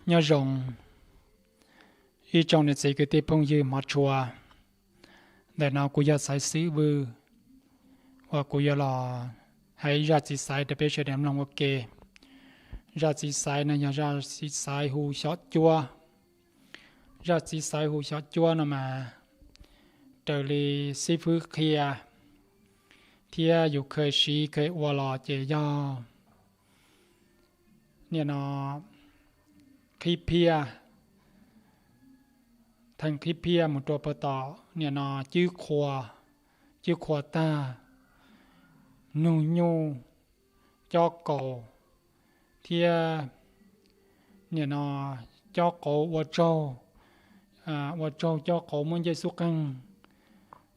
Nyob zoo ib tsoom niam txiv kwv tij phooj ywg hmov tshua. Ntawm no kuv yog Xaiv Xwb Vwj, uas kuv yuav los hais ib zaj txiv xaiv rau peb sawv daws mloog ua ke. Zaj txiv xaiv no yog zaj txiv xaiv hu xyom cuab. Zaj txiv xaiv hu xyom cuab no mas raws li xib fwb qhia thiab yus kheev siv kheev ua los ces yog nim no qhib phiaj, theej qhib phiaj mus rau puag tom nim no cwb qhua, cwb qhua tag, nug nyuj, cob qauv, thiab nim no cob qauv ua tsaug, ua tsaug cob qauv muab ncej xub qeeg,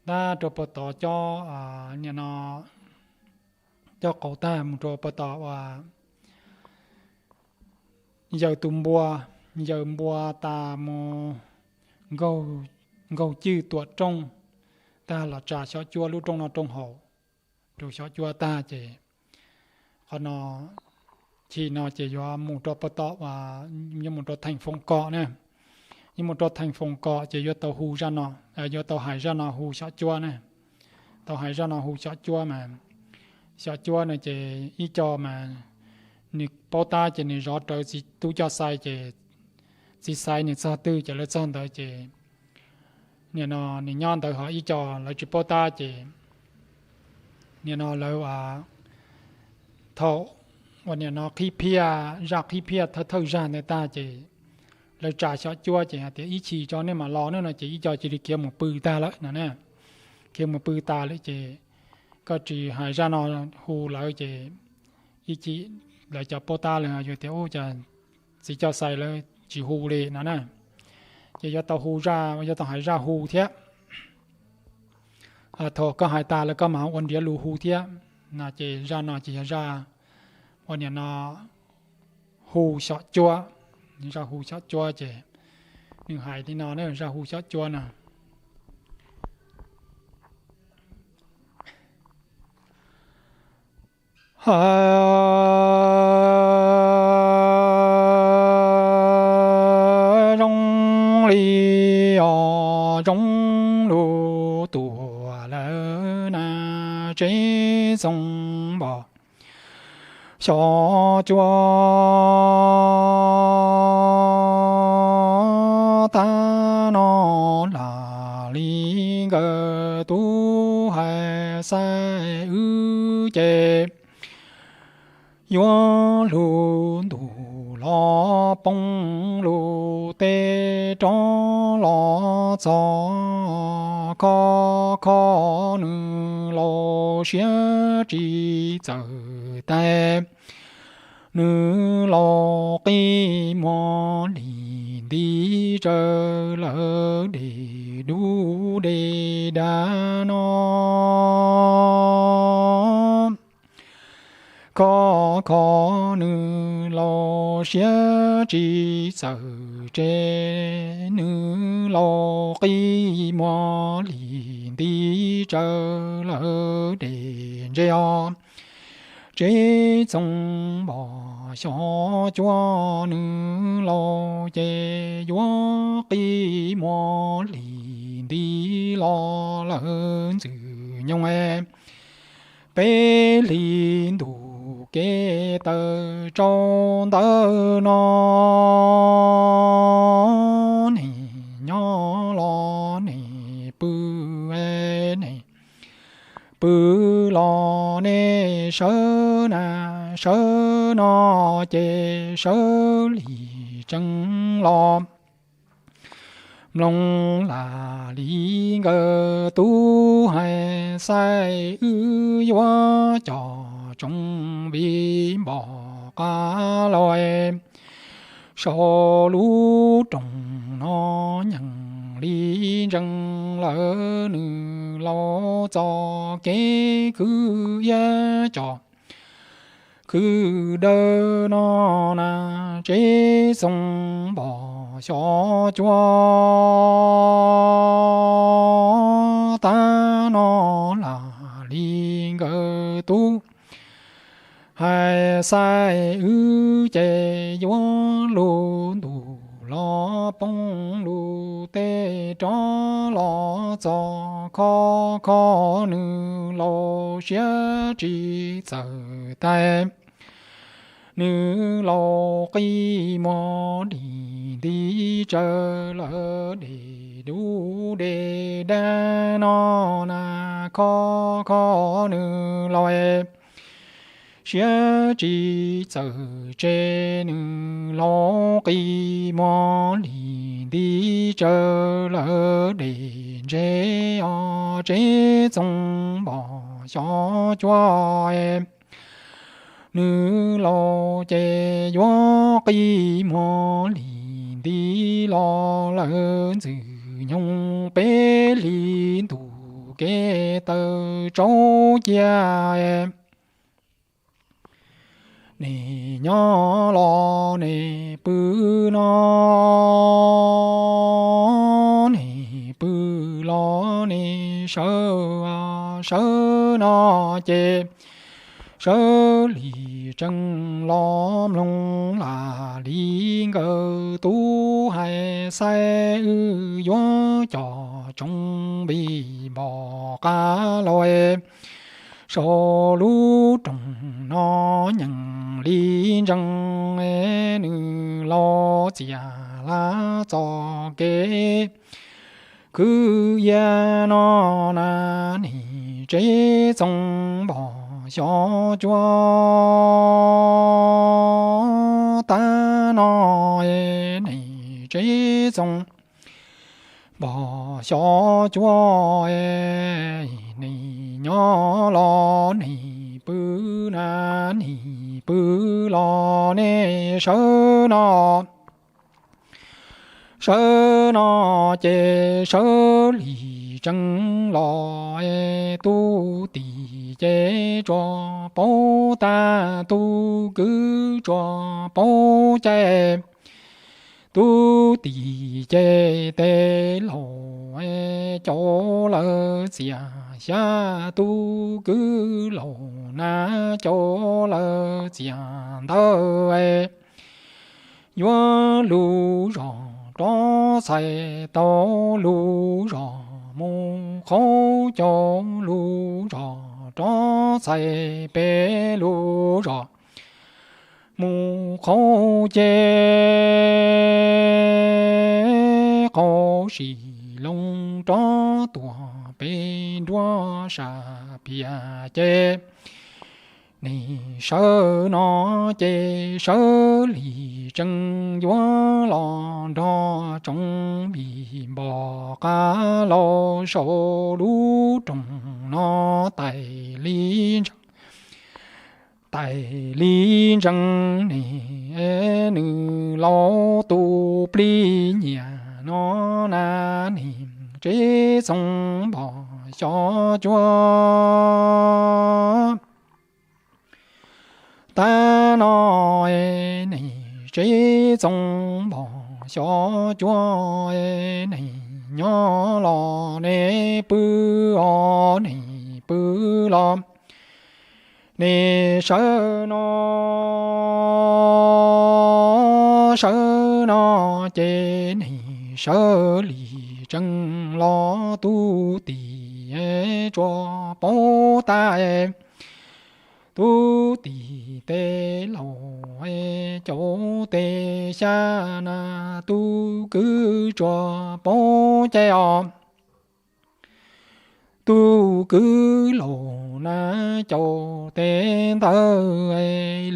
tab rau puag tod cob, nim no cob qauv tag mus rau puag tom uas yawm tus npua, yawm npua tas mus nkaug cwj tuam rooj tag los tsa xyom cuab lub rooj noj rooj haus rau xyom cuab tag ces qhov no, chim no ces yuav mus rau puag tom, yuav mus rau theej foom kom na. Yuav mus rau theej foom kom ces yuav tau hu zaj no, yuav tau hais zaj no hu xyom cuab na. Tau hais zaj no hu xyom cuab mas, xyom cuab no ces ib co mas nws paub tab ces nws zov rawv txiv tub coj xais ces txiv xaiv nws txog twg ces lawv txog ntawd ces nim no nws nyob ntawd ho ib co lawv tsis paub tab ces nim no lawv thaum uas nim no qhib phiaj, zaj qhib phiaj thawj thawj zag ntawd tag ces lawv tsa xyom cuab ces hais tias ib chim tso nej mam los ne no ces ib co cia li khiav mus pw tag lawm no na. Khiav mus pw tas lawm ces koj tsis hais zaj no hu lawv ces ib chim lawv cov paub tab lawv yuav tias ub cas txiv coj xais lawv tsis hu li no na. Ces yuav tau hu zaj, yuav tau hais zaj hu thiab. Thaum koj hais tas lawv koj mam ua nrhiav lus hu thiab no ces zaj no ces yog zaj uas nim no hu xyom cuab. Zaj hu xyom cuab ces nws hais li no na, zaj hu xyom cuab no. Ha, zoo li os, zoo lug tuaj lawm na, tsev txoov npom xyom cuab tag no lam li nkawd tub hais xaiv wb ces yuav lug ntuj los poob lug teb rov los txog kho kho nws laus siab tsis txawm tais. Nws laus qi muag lim nti tsawv lawm dej dub dej dag no. Kho kho nws laus siab tsis txawm tseg, nws laus qi muag lim nti tsawv lawm dej ntse os. Tsev txoov npom xyom cuab nws laus ces yuav qi muag lim nti los lawm ntxwg nyoog. Peb hlis ntuj kev tawm tsau ntawm no, nej nyob los nej pw, nej pw los nej sawv na, sawv no ces sawv lim tsees los. Mloog lam li nkawd tub hais xaiv, wb yuav coj tsoom viv npog qab lauj. Saum lub rooj no nyeem li ntsees lawm nws laus txoj kev khwv iab coj khwv dawb no na. Tsev txoov npog xyom cuab tag no lam li nkawd tub hais xaiv, wb ces yuav lug ntuj poob lug tej rov los txog khov kho, nws laus siab tsis txawm tais. Nws laus qi muag dim nti tsawv lawm, dej dub dej dab no na khov kho, nws laus siab tsis txawm tseg. Nws laus qi muag dim nti tsawv lawm, dej ntseg os tsev txoos npog xyov cuab. Nws laus ces yuav qi muag lim nti los lawm, ntxwg nyoog peb hlis ntuj kev taw tsaub cia. Nej nyob los nej pw no, nej pw los nej sawv, sawv no ces sawv li tsees los mloog lam li nkawd tub hais xaib, wb yuav coj tsoom npis npog qab los saum lub rooj no nyeem li ntsees. Nws laus txias hlab txoj kev khwv yam no na, nej tsev txoos npog xyov cuab. Tag no nej tsev txoos npog xyov cuab, nej nyob los nej pw na, nej pw los nej sawv no, sawv no ces sawv li tsees los. Tub tim ces tsuas paub tag, tub kwv tsuas paub caij. Tub tim ces tes laus caum lawv txias xyab, tub kwv laus na caum lawv txias ntawv. Yuav lug zog rov txhais tau lug zog mus qaug, caum lug zog rov txhais pem lug zog mus qaug ces qaug sim loo rov tuaj pem nruab sab phiaj ces nej sawv no ces sawv li tsees yuav los nrog tsoom npis npog qab los saum lub rooj no tais li ntsees, tais li ntsees. Nej nws laus tus plig nyiam no na, nej tsev txoos npog xyov cuab. Tag no nej tsev txoos npog xyov cuab, nej nyob los nej pw os, nej pw los nej sawv no, sawv no ces nej sawv li tsees los. Tub tim tsuas paub tag, tub tim tes laus caum tes xyab na, tub kwv tsuas paub caij os. Tub kwv laus na caum tes ntawv,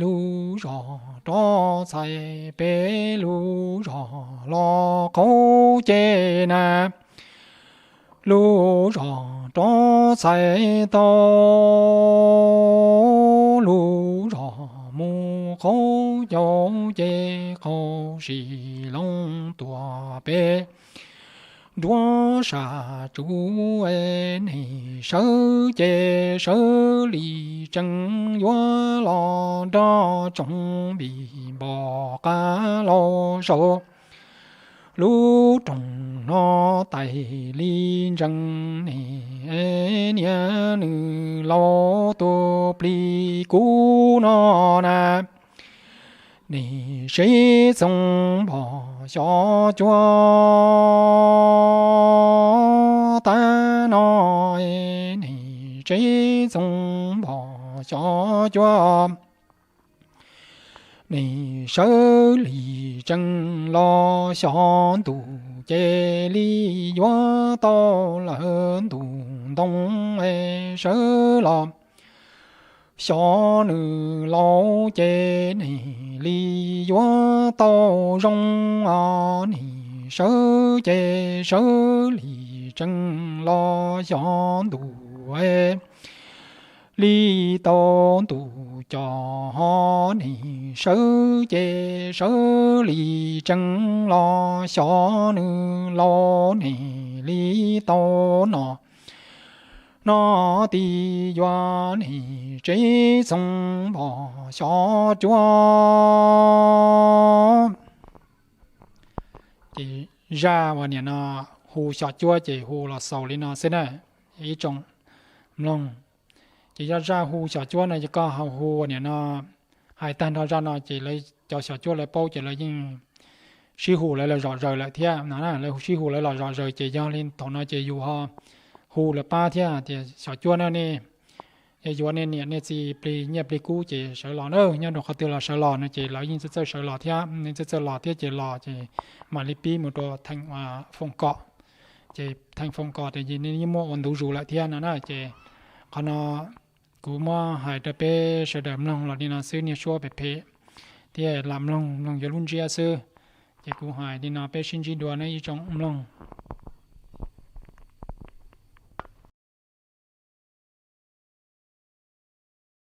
lug zog rov txhais pem lug zog los qaug ces na, lug zog rov txhais tau lug zog mus qaug caum ces qaug sim loo tuaj pem nruab sab tsuv. Nej sawv ces sawv li tsees yuav los nrog tsoom npis npog qab los saum lub rooj no tais li ntsees. Nej niam nws laus tus plig kub no na, Nim sib txoov npog xyov cuab tag no, nim sib txoov npog xyov cuab. Nim sawv li tsees los xyov ntuj ces li yuav tau lawm ntuj ntoo, sawv los xyov nws laus ces nim li yuav tau zoo. Nim sawv ces sawv li tsees los xyov ntuj li tau ntuj cov. Nim sawv ces sawv li tsees los xyov nws laus, nim li tau no no ti yuav nim sib txoov npog xyov cuab. Ces zaj uas nim no hu xyov cuab ces hu los xaus li no xwb na ib tsoom mloog. Ces yog zaj hu xyov cuab no ces koj ho hu nim no, hais tag nrho zaj no ces lawv cov xyov cuab lawv paub ces lawv yeej sib hu lawv los zom zaws lawm thiab no. Lawv sib hu lawv los zom zaws ces yog li thaum no ces yus ho hu lawv pab thiab tias xyov cuab na nej, yog yuav nej niam nej txiv plig nyiaj plig kub ces sawv los na, nyob rau qhov twg los sawv los no ces lawv yeej txawj txawj sawv los thiab, yeej txawj txawj los thiab ces los ces mam li pib mus rau theem foom kom. Ces theem foom kom ces yeej muaj ua ntu zus lawm thiab no na. Ces qhov no kuv muab hais rau peb sawv daws mloog los li no xwb, niaj suab phem phem thiab lam mloog mloog yuav lub ntsiab xwb. Ces kuv hais li no peb sib ntsib dua nawb ib tsoom mloog.